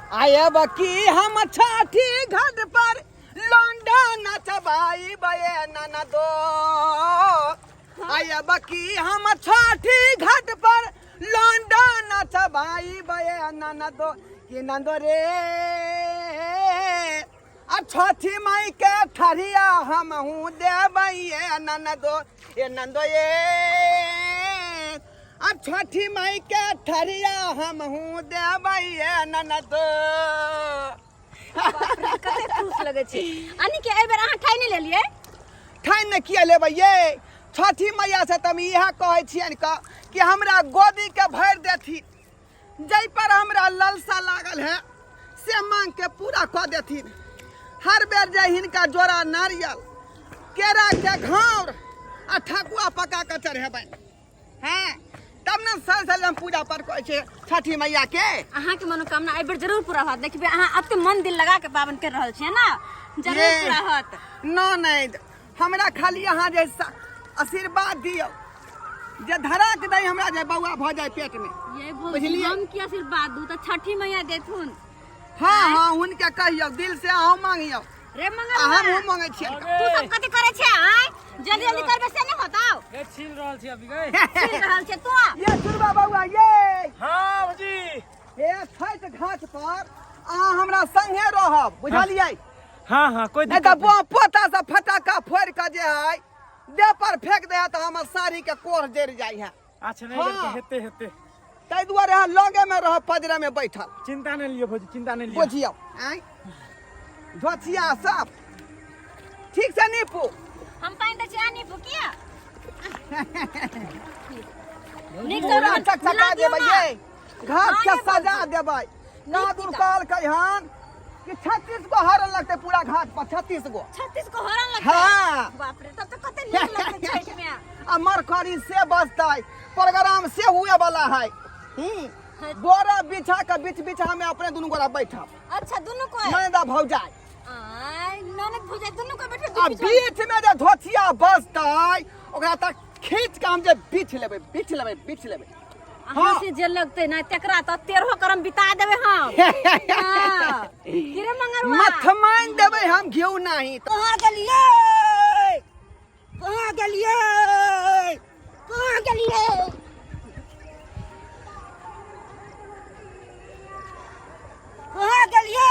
आयब की हम छठी घाट पर लौंडा नचबाई बये ननदो। आयब की हम छठी घाट पर लौंडा नचबाई बये ननदो, कि नंदो रे आ छठी माई के थरिया हम हूँ देबै ननदो, ए नंदो ये आ छठी माई के थरिया हम हूँ देबै ननदो। कते खुश लगै छै अनी के। एहि बेर अहाँ ठानि लेलियै? ठानि ने किया लेबै ये? छठी मैया से तऽ हम इएह कहै छियनि कि हमरा गोदी के भरि देथिन, जाहि पर हमरा ललसा लागल है से मांग के पूरा कऽ देथिन। हर बेर जे हिनका जोड़ा नारियल केरा के घाउर आ ठकुआ पका के चढ़ेबनि, हैं, तब ने साल साल हम पूजा पाठ करै छियै छठी मैया के। अहाँके मनोकामना एहि बेर जरूर पूरा होत। देखबै अहाँ एते मन दिल लगा के पाबनि कर रहल छियै ने, जरूर पूरा होत। न नहि, हमरा खाली अहाँ जे आशीर्वाद दियौ जे धराक दै हमरा जे बौआ भऽ जाय पेट में। ये भौजी, बुझलियै? हम की आशीर्वाद दू? तऽ छठी मैया देथुन। हाँ हाँ, हुनके कहियौ दिल से, अहूँ मांगियौ रे मंगल। आ हमहूँ मांगै छियै। तू सब कथी करै छै? आय जल्दी जल्दी करबे से नहि होताउ। गे, छील रहल छी अभी गे। छील रहल छै तू? ये चुरबा बौआ ये। हाँ भौजी। हे छठि घाट पर अहाँ हमरा संगे रहब, बुझलियै? हाँ हाँ, कोई नहीं तऽ दिक्कत नहीं। पोता से फटाका फोड़ि कऽ जे है देह पर फेंक दे है तऽ हमर साड़ी के कोर जरि जाइ है। अच्छा नहीं। हाँ। हेते हेते। ताहि दुआरे अहाँ लगे में रहब, पजरे में बैठल। चिंता नहीं लियो भौजी, चिंता नहीं लियो। बुझियौ आँय झोचिया सब ठीक से नीपू। हम पानि दै छी, अहाँ नीपू। किया नीक से पूरा चकचका मिला दियौ देबै ना। ये घाट के हाँ, ये सजा भौजी। देबै। नादुर नीक। कहलकै हन कि 36 गो हरन लगतै पूरा घाट पर, 36 गो। 36 गो हरन लगतै? हाँ। बाप रे, तब तऽ कते नीक लगतै छठि में। आ मरकरी से बजतै, प्रोग्राम से हुए वाला है। बोरा बिछा के बीच बिछा में अपने दुनू गोरा बैठब। अच्छा, दुनू कोई ननदा भौजाई। आय ननद भौजाई दुनू कोई बैठब? आ बीच में जे धोतिया बजतै ओकरा तक खींच के हम जे बीछ लेबै, बीछ लेबै, बीछ लेबै। अहाँ से जे लगतै ना तेकरा तऽ तेरहो करम बिता देबै हम। हाँ। की रे मंगरुआ? मथमान देबै हम घिउ नाही। कहाँ गेलियै? कहाँ गेलियै? कहाँ गेलियै? कहाँ गेलियै?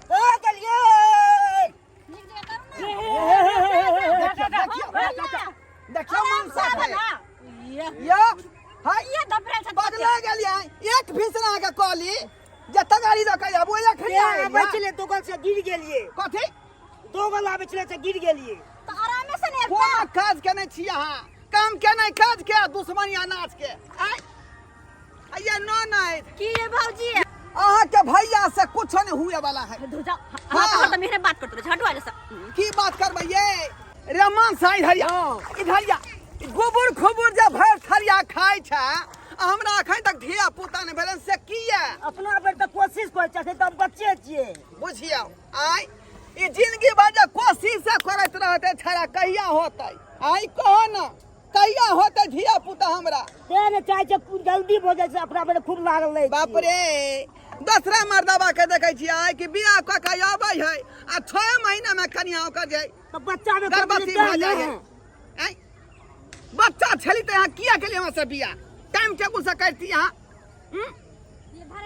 कहाँ गेलियै? नीक जकाँ करू ने। देखियौ देखियौ देखियौ मनसा के। ये यो हाय ये दबरल छै। बदला गेलियै एक भीसरा के कहली जे तगारी दऽ के आबू एखन। आबै छलै दोगल से गिर गेलियै। कथी दोगल आबै छलै से गिर गेलियै। तऽ आरामे से ने। कोनो काज केने छी अहाँ? काम के नहि, काज के दुश्मनी अनाज के। आय ये न नहीं। की ये भौजी? अहाँ के भैया से कुछ नहीं हुए वाला है। धुर जाओ। हाँ, हाँ। तो मेरे बात करते रहो, हटवा जैसा। की बात करबै ये रमान सा? इधर या, इधर या। गोबर खोबर जे भरि थरिया खाइ छै आ हमरा अखन तक धिया पुता नहि भेलन से किया? अपना बेर तऽ कोशिश करै छै, अखन तऽ हम बच्चे छियै। बुझियौ आय ई जिंदगी भर जे कोशिश करैत रहतै छड़ा कहिया होतै? आइ कहो ने, कहिया होतै धिया पुता हमरा? तें ने चाहै छै खूब जल्दी भऽ जाइ छै, अपना बेर खूब लागल रहै बाप छियै। रे, दोसरा मर्दबा के देखै छियै कि बियाह कऽ के अबै है आ 6 महीना में कनिया ओकर जे तऽ बच्चा मे गर्भवती भऽ जाइ है। आँय, बच्चा छली तऽ यहाँ किया केलियै हमरा से बियाह? टाइम टेबुल से करती अहाँ। हम्म?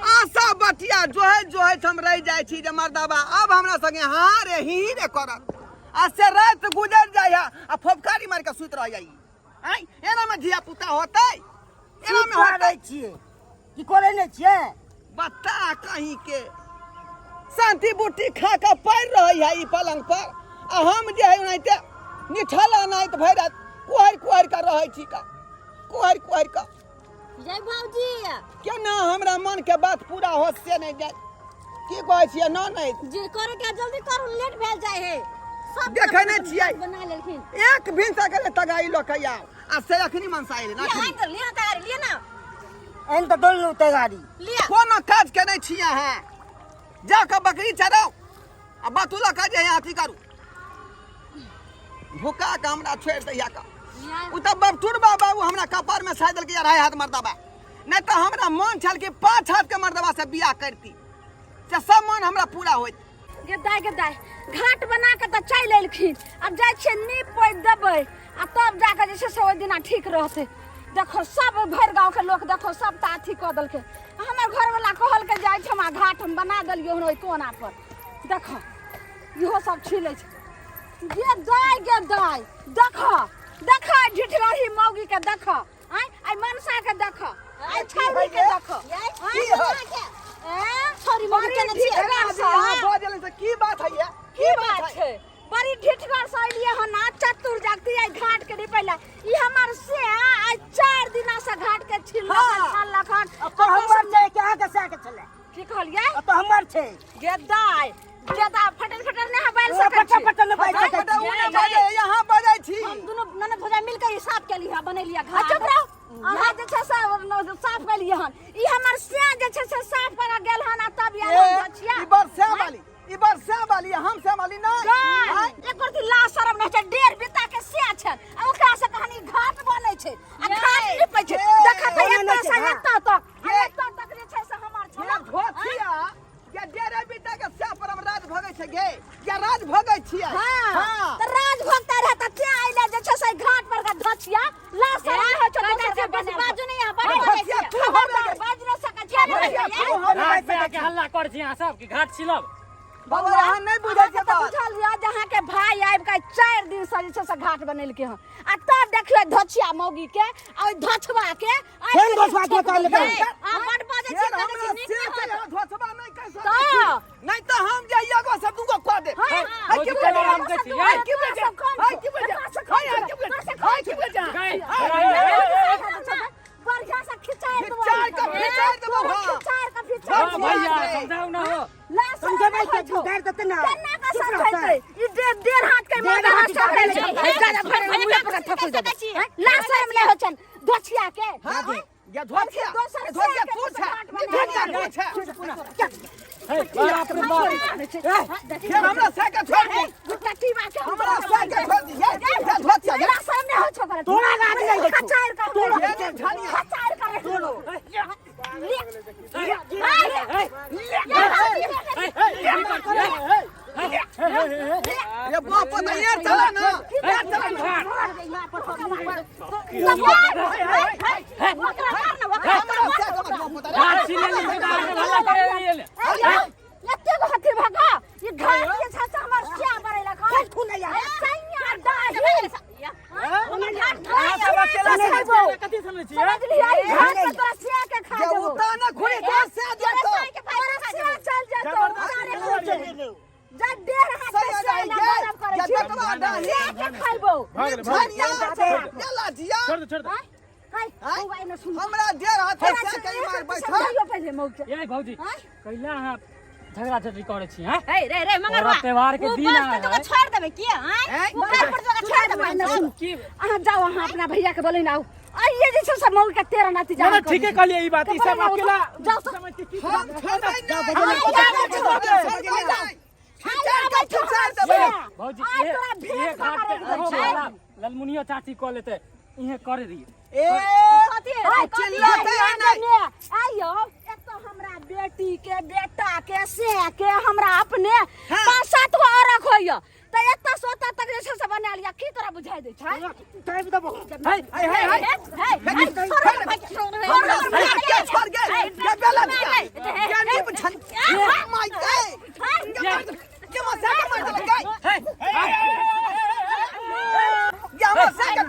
आशा बटिया जोहैत जोहैत हम रहि जाइ छी जे मर्दबा अब हमरा संगे हाँ रे ही ही रे करत आ से राति गुजर जाइ है आ फोफकारी मारि के सुति रह जाइ। आँय, एना में धिया पुता होतै? एना में होतै? छियै की करै नहि छियै? बता कहीं के शांति बूटी खा के पड़ि रहै है ई पलंग पर आ हम जे है ओनाहिते निठल अनाइत भरि राति कुहरि कुहरि के रहै छी का, कुहरि कुहरि के। जय भौजी। केना हमरा मन के बात पूरा होत से नहि जाय। की कहै छियै न नहि? जे करे के जल्दी करू, लेट भेल जाय है। सब देखै नहि छियै? बना लेलखिन। एक भिनसर के तगाई लऽ के आउ आ से अखनी मनसा एलै ना। लिअ, आनि लिअ तगारी, लिअ ना। एहन तऽ डोललहुँ तगारी। लिअ। कोनो काज के नहि छी अहाँ, जा कऽ बकरी चराउ आ बतू लऽ कऽ जे अथी करू, भुका के हमरा छोड़ि दैया का। लिअ। ओ तऽ बबटुरबा बाबू हमरा कपार में साइ देलकै 2.5 हाथ मर्दबा। नहि तऽ हमरा मन छल कि 5 हाथ के मर्दबा से बियाह करती, से सब मन हमरा पूरा होइत। गे दाइ, गे दाइ, घाट बना के तऽ चलि एलखिन, आब जाइ छियै नीप पोति देबै आ तब जाके जे छै से ओहि दिना ठीक रहतै। देखो सब भरि गाँव के लोक देखो सब तऽ अथी कऽ देलकै। हमर घरवला कहलकै जे एहिठमा घाट हम बना देलियै हन ओहि कोना पर, देखो इहो सब छिलै छै। गे दाइ, गे दाइ, देखो देखो ढिठलही मौगी के देखो, आँय आइ मनसा के देखो, आइ छौरी के देखो। की है? छौरी मौगी केने छियै? एना जे अहाँ बजल से की बात है ये? की बात छै? बड़ी ढिठगर से अलियै हन आ चतुर जगती आई घाट के निपैला। ई हमर से आइ 4 दिना से घाट के छिललक हन, छानलक हन। अब तो हमर छै कि अहाँके सएह के छलै? की कहलियै? अब तो हमर छै। गे दाइ, गे दाइ, फटल फटल नहि अहाँ बाजि सकै फटल छी। फटल नहि बाजि सकै फटल छी। ओ नहि बाजै, यहाँ बाजै छी। हम दुनू ननद भौजाइ मिल के ई साफ केलियै, बनेलियै घाट। चुप रहू। अहाँ जे छै से साफ केलियै हन, ई हमर से जे छै से साफ करऽ गेल हन आ तब आयल हन बचिया। ई बड़ से वाली, ई बड़ से वाली, हम से वाली नहि। गै, एक रति लाज शरम नहि छै, 1.5 बीता के से छै आ ओकरा से कहानी घाट बनै छै आ घाट निपै छै। देखा तऽ एतऽ से एतऽ तक, आ एतऽ तक जे छै से हमर छै। ये धोतिया, ये 1.5 बीता के से पर हम राज भोगै छै गे, ये राज भोगै छियै। हाँ, तऽ राज भोगते रहे तऽ तें अइले जे छै से घाट पर के धोतिया, लाज शरम नहि होइ छै दोसर के बेसी बनायल। बाजू नहि अहाँ, बड़ धोतिया बाजै छियै। तू होबे गे। बाजि नहि सकै छियै। धोतिया तू होबे। घाट पे आके हल्ला कर छी अहाँ सब कि घाट छिलब? बाबा, अहाँ नहि बुझै छियै अहाँके तऽ बात। बुझल यऽ जे अहाँके भाय आबि कऽ 4 दिन से जे छै से घाट बनेलकै हन आ तब देखियौ धोछिया मौगी के आ ओहि धोछवा के आबि केहन के धोछवा के कहलकै? आ बड बाजै फेर छियै, कहै हमरा छी नीक से नहि के होत। अहाँ धोछवा नहि कहि सकै तऽ? छी। नहि तऽ हम जे एगो से दूगो कऽ देब। हाँ, है, हाँ, की भौजी, बजै? हम कहै छी, है, की बजै? है, की बजै? है, की बजै? है, की बजै? गै, है, बढ़िया से खिचाइ देबो। खिचाइ कऽ खिचाइ देबो, हाँ। खिचाइ कऽ खिचाइ हाँ, देबो। भैया, समझाउ ना हो। लाज शरम समझेबै नहि होइ तऽ छौ। गारि देतै ना। केना कऽ चुप रह समझेतै? ई डेढ़ हाथ के डेढ़ मर्दाना हाथ के सब गारि छै। देतै। हे, जादा भरि मुँह पर थकुल देबै। हैं? लाज शरम नहि होइ छनि धोछिया के। हाँ, हैं? ये धोतिया, दोसर ये धोतिया से तू के छै, घाट ये धोतिया तू छै। हे, बाप रे बाप। फेर हमरा से के छोड़ दी। हमरा से के छोड़ दी। ये धोतिया, ये तोरा गाड़ी नहि दै छौ। ये झाड़िया। ये बाप तो ये चला ना, ये चला ना। हमरा से के बाप तो घाट छिलेली से तऽ आके हल्ला करे रहियै। कथी समझै छियै? ये उताना खुली तो से जेतो। झाड़िया, ये लाजिया। छोड़ दे, छोड़ दे। हमरा 1.5 हाथ से के मार बैठा। ये भौजी, कैला अहाँ झगड़ा झगड़ी करै छी, हैं? हे रे रे मंगरवा, और त्योहार के ऊ दिन बस आयल तऽ तोरा है। छोड़ देबै किया, आँय? हैं? ऊ घर पर तोरा छोड़ देबै। की? अहाँ जाओ, अहाँ अपना भैया के बोले ना आओ। आइए जे छै से मौगी के 13 नाती ना, ना, जा ठीके कहलियै ई बात, ई सब अकेला जाओ तो। समझ के की हम छोड़बै नहि। हाँ, हम छोड़बै नहि। खिचाड़ के खिचाड़ देबै। भौजी, आइ ये तोरा भेंट ये घाट पे करा देबै अहो छै। बाबा, ललमुनियो चाची कऽ लेतै, इहे करे रहियै। ए, कथी है? आ चिल्लाते है नहीं। आइयो एक तो हमरा बेटी के बेटा के से के हमरा अपने 5-7 गो औरक होइय तऽ एतऽ से ओतऽ तक जे छै से बना लिअ, की तोरा बुझाइ दै छै? टाइम देबो। है, है, है, है। हमरा से के छोड़ गे। ये बेला दिया। ये नीप छन। My गे। ये मसा के मार देलकै। है, ये हमरा से के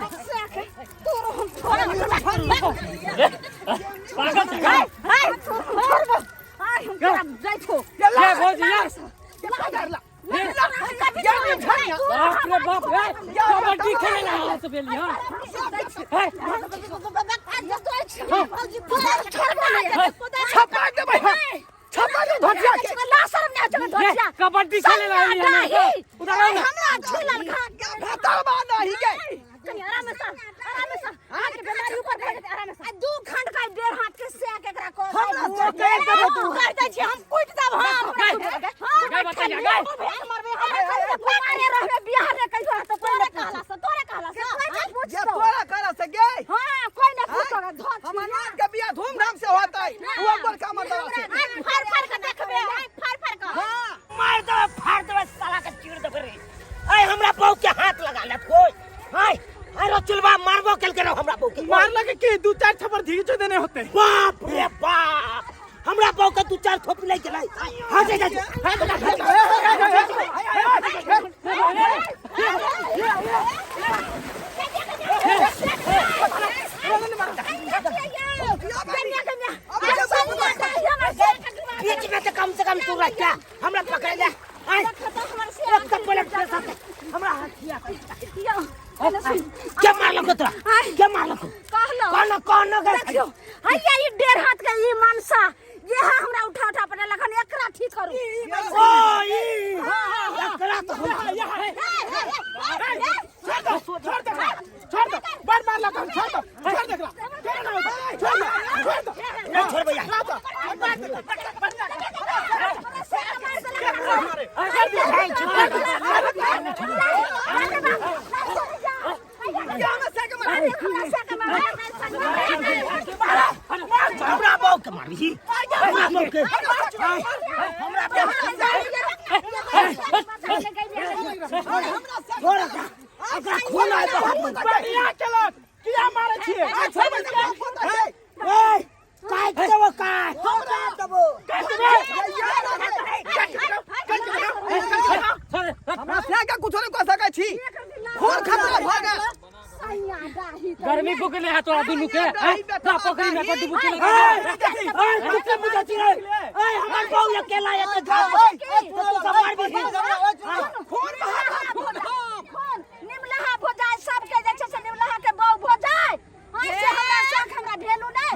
पागल छै का? ये ला। ये भौजी, ये। ये पकड़ ला। ये नीप छन। बाप रे बाप, हे, कबड्डी खेले ला अहाँ सब एली, हाँ? हे, छपा देबै हम। छपा दे धोतिया के। ये, कबड्डी खेले ला एली हन अहाँ। उधर आओ ना। ये भतरवा नहीं गे। कनी आराम से, आराम से। अहाँके बीमारी ऊपर भए जेतै, आराम से। आ दू खंड का डेढ़ हाथ के से के एकरा कह हमरा से के देबै तू। कर दै छी हम, कुटि देब हम। गए, गए बतैया, गए। मरबे हम, कुमारे रहबे, बियाह रे कहियो त कोई ने कहला से, तोरे कहला से। ये तोरा करा से गे। हां, कोई ने पूछो धो। हमर नाम के बियाह धूमधाम की दू चार थप्पड़ धीरे देने होते। बाप रे बाप, हमरा बाऊ के दू चार थोपी लागि गेलै। हट जा, बीच में तो कम से कम तू रख क्या हमरा पकड़ ले। आय एक तो पलट के साथ हमरा हथिया के मारलको तोरा, के मारलको? कहलो कौन कौन गए? देखियो हैया ई डेढ़ हाथ के ई मनसा जे है हमरा उठा उठा पड़े लखन, एकरा ठीक करू। ओ ई एकरा तो हम छोड़ दो, छोड़ दो, छोड़ दो, बड़ मार लगा, छोड़ दो, छोड़ दे एकरा। छोड़ दो, छोड़ दो, छोड़ दो। नहीं छोड़बै यार। हमरा बाऊ के मारबी? हमरा बाऊ के, हमरा बाऊ छोड़ एकरा, एकरा खून आबि हाथ में। बढ़िया केलक, किया मारै छियै? ए काट देबो, काट देबो। हमरा से के कुछो नहीं कह सकै छी, खून खतरा भऽ गेल। गर्मी बुकले है तोरा दुनू के हैं? तोरा पोखरी में डुबू के ए ए तू के बुझै छी रे? ए हमर बाऊ अकेला एते घाट पर तो तू सब मारबी? खून बहा खून हम निमलाहा भो जाए सबके, जे छै से निमलाहा के बहू भो जाए। हाँ से हमरा शौक, हमरा भेलू नहीं।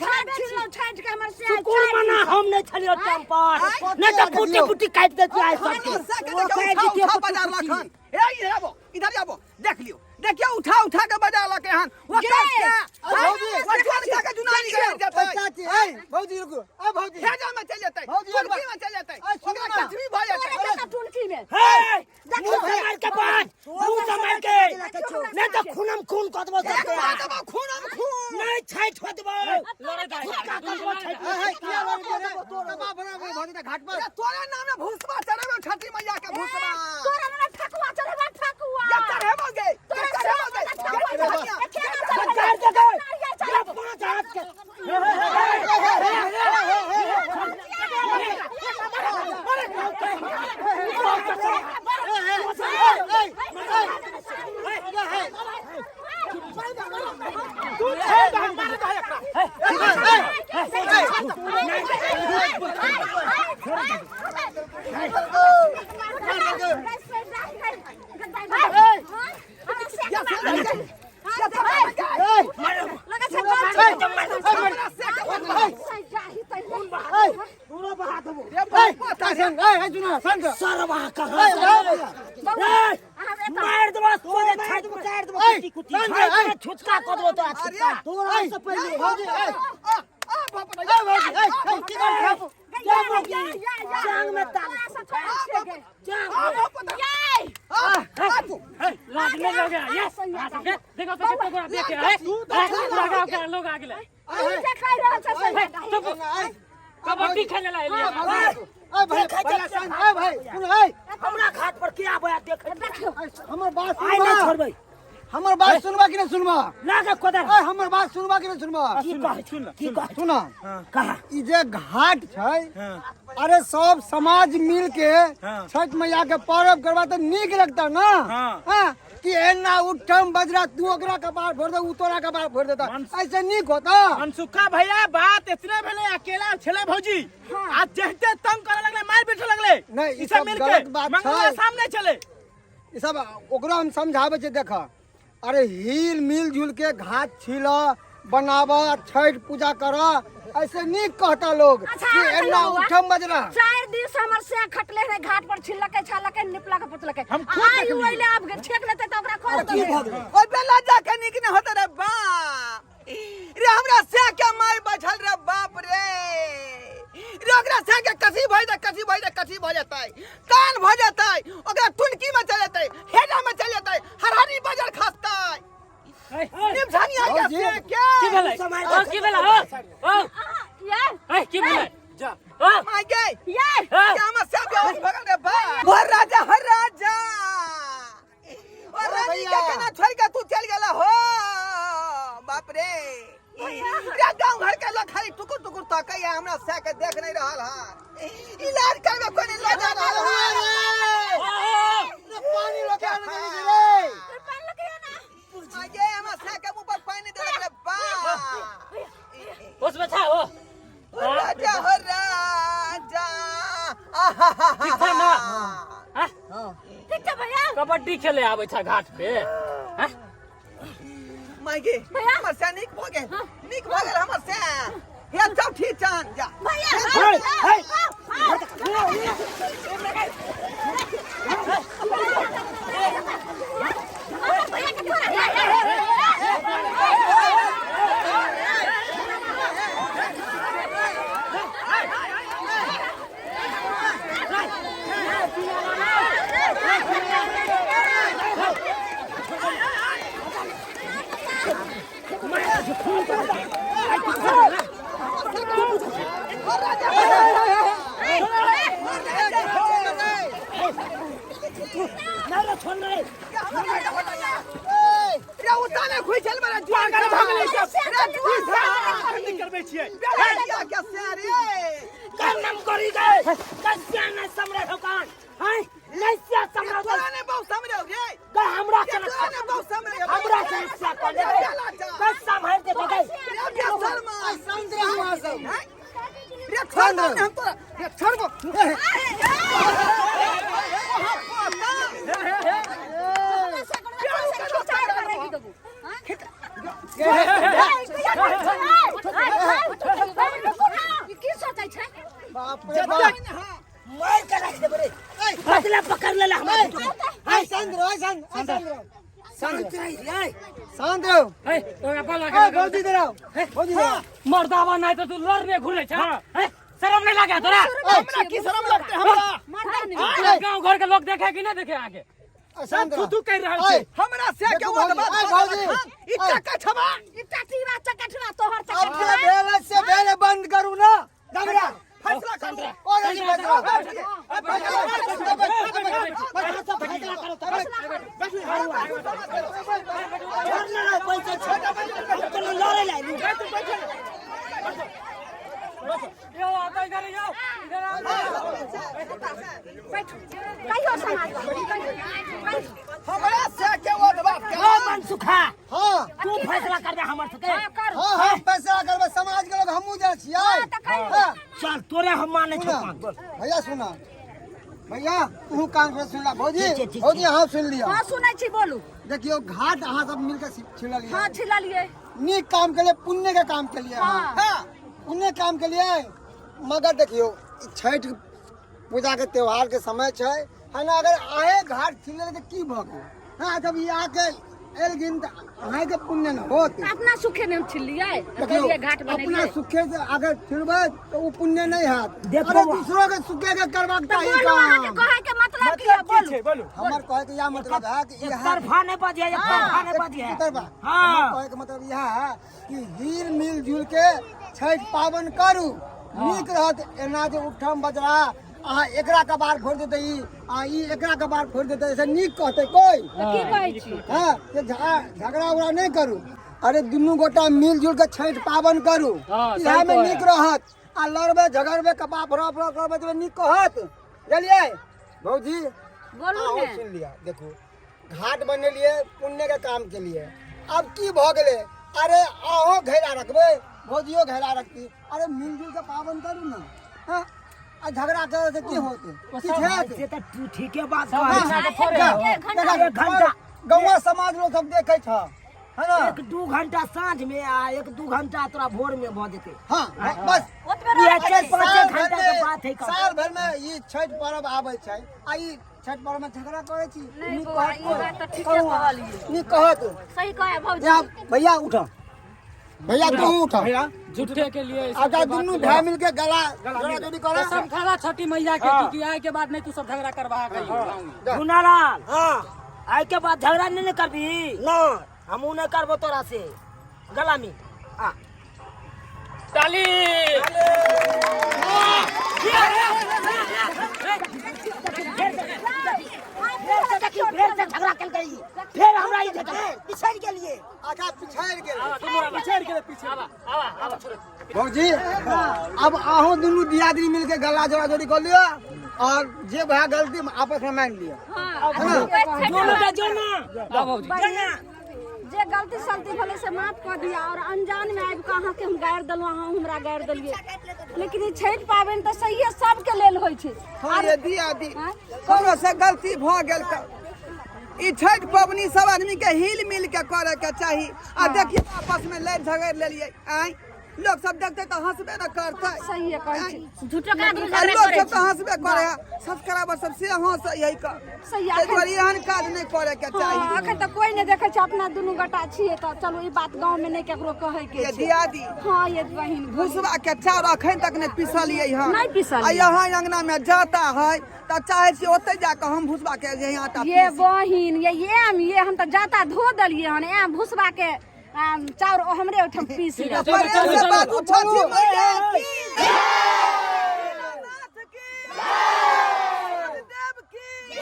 घाट छिलौ छाटि के हमर से शुकुर मना हम नहीं छलियो टाइम पर, नहीं तो पुटी पुटी काटि देती आइ सबके। हमरा से के देखियौ, उठा उठा बजार लखन। ए इधर आबो, इधर आबो, देख लियो, देखियो उठा उठा के बजा लके हन। वो गे। कस के वो जोर के के जुनानी के जेतै। चाची, ए भौजी रुकू, ए भौजी हेजा में चल जेतै, भौजी, एक टुनकी में चल जेतै, ए, सुनू ओकरा ना। कचरी भऽ जेतै। तोरे जेता टुनकी में। हे, मुंह संभाल के बात, मुंह संभाल के, नहीं तो खूनम खून कऽ देबो एक सबके। मार देबो खूनम खून। नहीं छाटि हो देबो, छुटका कऽ देबो छाटि। ए किया लड़ के रे तबा बना के भौजी के घाट पर। ए, तोरे नाम में भूसवा चढ़ेबो, छठी मैया के भूसवा। तोरा नाम ठकुआ चढ़ेबा, ठकुआ। ये चढ़ेबो गे, ये चढ़ेबो गे, ये चढ़ेबो। सरकार जगह ये पांच हाथ के। तू छोड़ दे, हम मारे दे एकरा। पूरा बहा देबो। ए ए सुनो संग सरवा कहाँ से? ए, मार देबो सोझे छाटि में, काट देबो। कुत्ती कुत्ती छाटि में छुचका कऽ देबो तोरा, छुचका। तोरा से पहिले भौजी, ए ए भौजी, ए ए की कर खाबो? जा मौगी, जांग में ताल जांग। लागने लगे यस देखो तो कितना गोरा देखे है लगा के लोग आ गेले। चुप, कबड्डी खेले ला एलिए। ए भाई पहिले संग, ए भाई सुन, ए हमरा घाट पर के आबै देखै? हमर बात आइ नहीं सुनबा? छोड़बै। हमर बात सुनबा कि नहीं सुनबा? लागे कोदर। ए हमर बात सुनबा कि नहीं सुनबा? की कहै? की कहै? सुना। कहा। ई जे घाट छै, अरे सब समाज मिल के छठ मैया के पर्व करबा तऽ नीक लगता ना। हाँ, कि एना उठम बजरा, तू ओकरा कपार फोड़ दे, उ तोरा कपार फोड़ देता, ऐसे नीक होता? मनसुखा भैया, बात इतने भेले, अकेला छले भौजी, आ जेहते तंग करे लगले, मार पीटे लगले। नहीं, ई ई सब सब मिल गलत के बात मंगलवा छै। सामने चले। ई सब ओकरो हम समझाबै छै, देख, अरे हिल मिल जुल के घाट छील बनाब, छठ पूजा कर, ऐसे नीक कहता लोग अच्छा, कि अहाँ एना कहियौ बौआ। उठम बजरा। 4 दिन से हमर से खटले रहे घाट पर, छिलके छालके निपलके पोतलके। हम खुद आइ देखलियै। ओइले आब छेक लेते तऽ ओकरा खोल की देबै। भऽ गेलै? ओइ बेला जाके नीक नहि होते रे बाप रे, हमरा से के मार बैठल रे बाप रे रे, ओकरा से के कथी भऽ जेतै, कथी भऽ जेतै, कथी भऽ जेतै, कान भऽ जेतै, ओकरा टुनकी में चल जेतै, हेजा में चल जेतै, हरहरी बजर खसतै निमझानिया के भौजी। से के। की भेलै? ओ की भेलै? ओ ओ ये ए की भेलै? जा ओ माय गे। ये ए क्या हम सब बेहोश भगल रे बाप, हर राजा, हर राजा और रानी के भैया। केना छोड़ के तू चल गेला हो बाप रे। रे गांव घर के लोग खाली टुकुर टुकुर ताकैया हमरा सह के देख नहीं रहल है इलाज करबे कोई नहीं लऽ जा रहल है पानी लऽ के आने देने रे ये हमरा सह के मुंह पर पानी देलक रे बा उसमें था वो राजा हो राजा ठीक था ना हाँ? ठीक छै भैया कबड्डी खेले आबै छ घाट पे हाँ? मायगे हमर से नीक भऽ गेल नीक भऽ गेल हमर से हे चौठी चान जा भैया हे, हे। भैया के थोड़ा नहीं रे छोड़ रे रे उताने खुइचल बड़ा जुआन पागल भऽ गेलै सब। रे जुआन की करबै छियै क्या क्या से रे कम नम करी गए कस्या नहीं समरे ठोकान हैं नहीं सिया समरे तोरा ने बहुत समझौ रे का हमरा रे चल तोरा ने बहुत समझौ हमरा चल सिया कर दे कस्या भर दे गए रे क्या शर्मा शांत रहू अहाँ सब रे छोड़ दो हम तोरा रे छोड़ दो की सोचै छै बाप रे बाप मार के रख दे रे बदला पकड़ ले हमरा ऐ शांत रहो ऐ शांत ऐ शांत रहो शांत रही रे शांत रहो ए, ओकरा बोला ऐ के भौजी इधर आओ भौजी इधर आओ मर्दावा नहीं तो तू लड़ने घुरे छ ए, शरम नहीं लागे तोरा हमरा की शर्म लगते हमरा पूरा गांव घर के लोग देखे कि नहीं देखे आगे ऐ शांत रहो थू कर रहल छै ऐ हमरा से के देखू वो भौजी, बात ऐ भौजी, ई चक्का छबा चटीरा चकठरा तोहर अब चकठरा जे भेल है से भेल है, बंद करू ना झगड़ा फैसला करू और नहीं फैसला छोड़ ना रे पैसा छोड़ हम तो लड़े लाई यो आता इधर यो इधर आओ बैठू कहियो समाज कहियो हमरा से के वो बात ओ मन सुखा हाँ तू फैसला कर दे हमर सके हाँ करू हाँ हम फैसला करबै समाज के लोग हमहूँ जाइ छियै हाँ, तऽ कहियौ। हाँ, चल तोरे हम माने सुना छौ भैया सुना भैया तू कान खोल सुन ला भौजी ठीक छै, ठीक भौजी छै। अहाँ सुन लिअ हाँ सुनै छी बोलू देखियौ घाट अहाँ सब मिलके छिललियै हाँ छिललियै नीक काम के लिए पुण्य के काम के लिए हाँ। हाँ पुण्य काम के लिए मगर देखियौ ई छठि पूजा के त्योहार के समय छै है ना अगर आहे घाट छिलल तऽ की भऽ गेल हाँ जब ई आके एलगिन तऽ अहाँके पुण्य न होत अपना सुखे ने हम छिललियै देखियौ कहलियै घाट अपना बनेलियै सुखे से अगर छिलबै तऽ ओ पुण्य नहि हैत देखो अरे बा। दूसरो के सुखे के करबाक तऽ चाही बोलू अहाँके काम कहै के मतलब की है मतलब की बोलू छै बोलू हमर कहै के इएह मतलब है कि एक इएह तरफा नहीं बजिए एक तरफा नहीं बजिए एक तरफा। हाँ। हमर कहै के मतलब इएह है कि हीर मिल जुल के छठि पाबनि करू नीक रहत एना जे उठम बजरा अहाँ एकरा कबार फोड़ि देतै ई आ ई एकरा कबार फोड़ि देतै से नीक कहतै कोइ तऽ की कहै छी हँ से झगड़ा उगड़ा नहि करू अरे दुनू गोटा मिल जुल के छठि पाबनि करू हाँ, सही इएहमे कहै। नीक रहत आ लड़बै झगड़बै कपार फोड़ा फोड़ा करबै तऽ नीक कहत बुझलियै भौजी बोलू अहूँ ने सुनि लिअ देखू घाट बनेलियै पुण्य के काम के लिए अब की भऽ गेलै अरे अहों घेरा रखबै भौजियो घेरा रखती अरे मिलजुल के पाबनि करू ने हँ आ झगड़ा करे से की होतै किछु हैत से तऽ तू ठीके बात सब कहै घंटा छी। के फोड़े देखा, एक घंटा, देखा, एक घंटा। गौवा समाज लोग सब देखै छ है ना एक दू घंटा साँझ में आ एक दू घंटा तोरा भोर में भऽ जेतै हाँ बस ओतबे इएह रहै चारि पाँच साल भर घंटा के बात है में साल भर में ई छठि पर्व आबै छै आ ई छठि पर्व में झगड़ा करै छी नहि नीक बौआ, कहत ई कोइ? बात तऽ ठीके कहू अहाँ। कहलियै। नीक कहत सही कहे भौजी जा भैया उठ भैया तू उठ झूठे के लिए अब जा दुनू भाई मिल के गला गला जोड़ी कर कसम खाला छठी मैया के क्योंकि आए के बाद नहीं तू सब झगड़ा करवा गई गाँव में गुनालाल हाँ आइ के बाद झगड़ा नहीं ने करबी ना हमहूँ नहीं करबो तोरा से गलामी आ ताली फेर से देखी फेर से झगड़ा चल गई फिर हमरा ई भेटल पिछड़ गेलिए। आगा पिछाड़ि गेल। पिछड़ गेलै, पिछड़। आवा आवा आवा। भौजी, अब अहूँ दुनू दियादनी मिलके गला जोड़ा जोड़ी कर लियो और जे भए गलती आपस में मान लियो। जोनो जोनो। आवा भौजी। बहिन, जे गलती सलती भेलै से माफ कऽ दिअ और अनजान में आबि कऽ अहाँके हम गारि देलहुँ, अहाँ हमरा गारि देलियै, लेकिन ई छठि पाबनि तऽ सहिए सबके लेल होइ छै। हँ ये दियादी, आँय? कोनो से गलती भऽ गेल तऽ ई छठि पबनी सब आदमी के हिल मिल के करे के चाही आ देखिए आपस में लड़ि झगड़ि लेलियै। आँय, लोग सब देखते तऽ हंसबे न करतै। सहिए कहै छी। झूठो के आदमी आ झगड़ा लोग करै सब छै। तऽ हंसबे करे है, सब्सक्राइबर सब से हंस यही कर। सही। ताहि दुआरे एहन काज नहि करे के चाही। हँ, अखन तऽ कोई नहि देखै छै, अपना दुनू गोटा छियै तऽ चलू ई बात गाँव में नहि केकरो कहै के ये छै। दियादी। हँ ये बहिन, भुसबा के चाउर अखन तक नहि पिसलियै हन। नहि पिसलियै। आ यहाँ अंगना में जाता है तऽ चाहे छियै ओतै जाके हम भुसबा के जे आटा ये पीस। बहिन, ये एम ये हम तऽ जाता धो देलियै हन, एम भुसबा के चाउर हमरे ओहिठाम पीस लेब। प्रेम से बाजू छठी मैया की जय, नाथ की जय, देव की जय।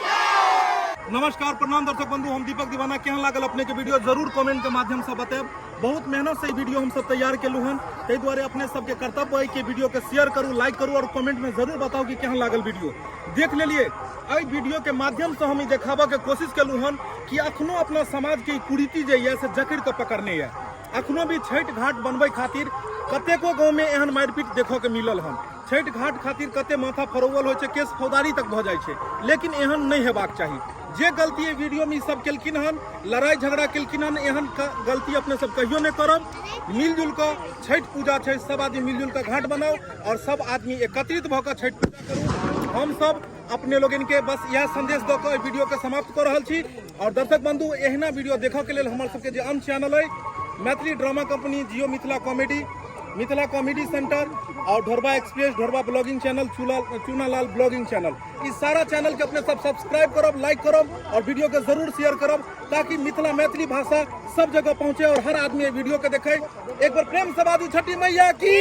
नमस्कार, प्रणाम दर्शक बंधु, हम दीपक दीवाना। केहन लागल अपने के वीडियो जरूर कमेंट के माध्यम से बतायब। बहुत मेहनत से ई वीडियो हम सब तैयार केलहुँ हन, ताहि दुआरे अपने सबके कर्तव्य है कि वीडियो के शेयर करू, लाइक करू और कमेंट में जरूर बताउ कि केहन लागल वीडियो। देख लेलिए एहि वीडियो के माध्यम से हम ई देखाबऽ के कोशिश केलहुँ हन कि अखनो अपना समाज के ई कुरीति जे यऽ से जकड़ के पकड़ने यऽ। अखनो भी छठि घाट बनबै खातिर कतेको गाँव में एहन मारिपीट देखऽ के मिलल हन। छठि घाट खातिर कते माथा फरौवल होइ छै, केस फौजदारी तक भऽ जाइ छै, लेकिन एहन नहि हेबाक चाही। जे गलती एहि वीडियो में ई सब केलखिन हन, लड़ाई झगड़ा केलखिन हन, एहन गलती अपने सब कहियो नहि करब। मिलजुल कऽ छठि पूजा छै, सब आदमी मिलजुल कऽ घाट बनाउ और सब आदमी एकत्रित भऽ कऽ छठि पूजा करू। हम सब अपने लोगन के बस इएह संदेश दऽ कऽ एहि वीडियो के समाप्त कऽ रहल छी। और दर्शक बंधु, एहिना वीडियो देखऽ के लेल हमर सबके जे अन्य चैनल अइ, Maithili drama company, Jio Mithila comedy, Mithila comedy centre और Dhorba express, Dhorba blogging channel, Chunalal blogging channel, ई सारा चैनल के अपने सब सब्सक्राइब करब, लाइक करब और वीडियो के जरूर शेयर करब ताकि मिथिला मैथिली भाषा सब जगह पहुंचे और हर आदमी वीडियो के देखे। एक बार प्रेम से बाजू छठी मैया की।